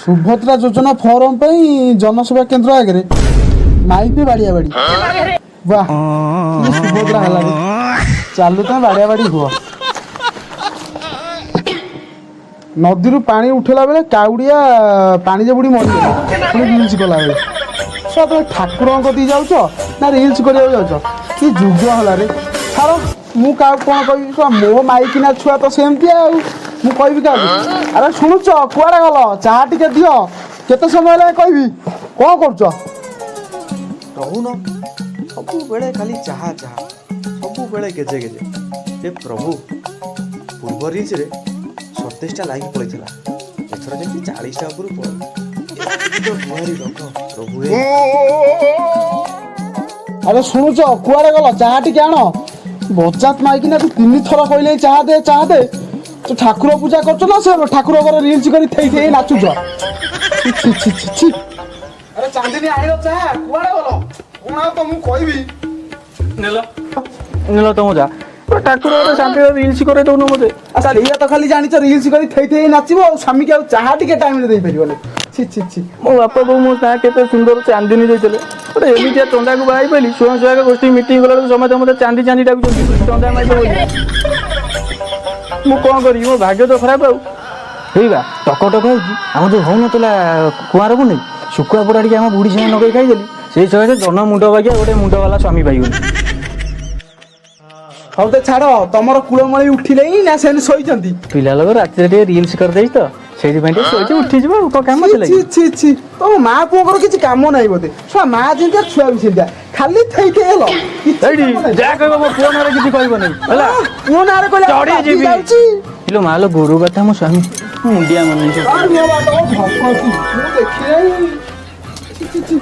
ସୁଭଦ୍ରା ଯୋଜନା ଫର୍ମ ପାଇଁ ଜନସେବା କେନ୍ଦ୍ର ଆଗରେ ମାଇପି ବାଡିଆ ବାଡି। ବାহ, କି ସୁଭଦ୍ରା ହେଲା ରେ। ଚାଲୁ ତମେ ବାଡିଆ ବାଡି ହୁଅ। ନଦୀରୁ ପାଣି ଉଠେଇଲା ବେଳେ କାଉଡିଆ ପାଣିରେ ବୁଡି ମରିଗଲା, ପୁଣି ରିଲ୍ସ କଲା ବେଳେ। ଶଳା, ତମେ ଠାକୁରଙ୍କ କତିକି ଯାଉଛ ନା ରିଲ୍ସ କରିବାକୁ ଯାଉଛ? କି ଯୁଗ ହେଲା ରେ। ଛାଡ଼, ମୁଁ କାହାକୁ କ'ଣ କହିବି? ଶଳା, ମୋ ମାଇକିନା ଛୁଆ ତ ସେମିତି, ଆଉ ମୁଁ କହିବି କାହାକୁ? ଆରେ ଶୁଣୁଛ, କୁଆଡ଼େ ଗଲ? ଚାହା ଟିକେ ଦିଅ, କେତେ ସମୟ ହେଲା କହିବି। କ'ଣ କରୁଛ? ରହୁନ, ସବୁବେଳେ ଖାଲି ଚାହା ଚାହା, ସବୁବେଳେ ଗେଜେ ଗେଜେ। ଏ ପ୍ରଭୁ, ପୂର୍ବ ରିଲ୍ସରେ 27ଟା ଲାଇକ୍ ପଳେଇଥିଲା, ଏଥର ଯେମିତି 40ଟା ଉପରୁ ପଳଉ। ଏତିକି ତ ଗୁହାରି ରଖ ପ୍ରଭୁ ହେ। ଆରେ ଶୁଣୁଛ, କୁଆଡ଼େ ଗଲ? ଚାହା ଟିକେ ଆଣ। ବଜାତ ମାଇକିନା, ତୁ 3 ଥର କହିଲେ ଚାହା ଦେ, ଚାହା ଦେ। ତୁ ଠାକୁର ପୂଜା କରୁଛ ନା ସେ ଠାକୁର ଘରେ ରିଲ୍ସ କରି ଥେଇ ଥେଇ ନାଚୁଛ? ଛି ଛି ଛି ଛି ଛି। ଆରେ ଚାନ୍ଦିନୀ, ଆଣିଲ ଚାହା? କୁଆଡ଼େ ଗଲ? କଣ ଆଉ ତ ମୁଁ କହିବି? ନେଲ ନେଲ ତମ ଯା ଠାକୁର ଗୋଟେ ଶାନ୍ତିରେ ରିଲ୍ସ କରେଇ ଦଉନ ମତେ। ଆଉ ସେଇଆ ତ ଖାଲି ଜାଣିଛ, ରିଲ୍ସ କରି ଥେଇ ଥେଇ ନାଚିବ, ଆଉ ସ୍ୱାମୀକି ଆଉ ଚାହା ଟିକେ ଟାଇମରେ ଦେଇପାରିବନି। ଛି ଛି ଛି। ମୋ ବାପା ବୋଉ ମୋ ନାଁ କେତେ ସୁନ୍ଦର ଚାନ୍ଦିନୀ ଦେଇଥିଲେ, ଗୋଟେ ଏମିତିଆ ଚନ୍ଦାକୁ ବାହା ହେଇପାରିଲି। ସ୍ୱୟଂ ସହାୟକ ଗୋଷ୍ଠୀ ମିଟିଂ କଲା ବେଳକୁ ସମସ୍ତେ ମତେ ଚାନ୍ଦି ଚାନ୍ଦି ଡାକୁଛନ୍ତି, ଚନ୍ଦା ମାଇପ ବୋଲି। ମୁଁ କଣ କରିବି? ମୋ ଭାଗ୍ୟ ତ ଖରାପ। ଆଉ ହେଇବା ଟକ ଟକ ହେଇକି ଆମର ଯୋଉ ହଉନଥିଲା କୁଆଁରକୁ ନେଇ ଶୁଖୁଆ ପୋଡ଼ା ଟିକେ ଆମ ବୁଢ଼ୀ ସାଙ୍ଗେ ଲଗେଇ ଖାଇଦେଲି, ସେଇ ସକାଶେ ଜନ ମୁଣ୍ଡ ବାଗିଆ ଗୋଟେ ମୁଣ୍ଡବାଲା ସ୍ୱାମୀ ପାଇଗଲି। ହଉ ତ ଛାଡ଼, ତମର କୂଳମଳି ଉଠିଲେଣି ନା ସେମିତି ଶୋଇଛନ୍ତି? ପିଲା ଲୋକ ରାତିରେ ଟିକେ ରିଲ୍ସ କରିଦେଇଛି ତ, ସେଇଥିପାଇଁ ଟିକେ ଶୋଇଛି, ଉଠିଯିବ। ଆଉ କଣ କାମ ଥିଲା ଛି କି? ଛି ଛି, ତମ ମା ପୁଅଙ୍କର କିଛି କାମ ନାହିଁ ବୋଧେ। ଛୁଆ ମା ଯେମିତିଆ, ଛୁଆ ବି ସେମିତିଆ, ଖାଲି ଥେଇ ଥେଇ ହେଲ। କିଛି ଏଇଠି କାମ ନାହିଁ। ଯାହା କହିବ ମୋ ପୁଅ ନାଁରେ କିଛି କହିବ ନାହିଁ, ହେଲା? ପୁଅ ନାଁରେ କହିଲେ ଚଢି ବାଜି ଯିବି। ଯାଉଛି। ଇଲୋ ମା ଲୋ, ଗୋରୁ କଥା ମୋ ସ୍ୱାମୀ ମୁଣ୍ଡିଆ ମନେଇ। ଆଉ ରୁହ ବା, ତମ ଭକତି ମୁଁ ଦେଖିନାହିଁ। ଛି, ଛି, ଛି।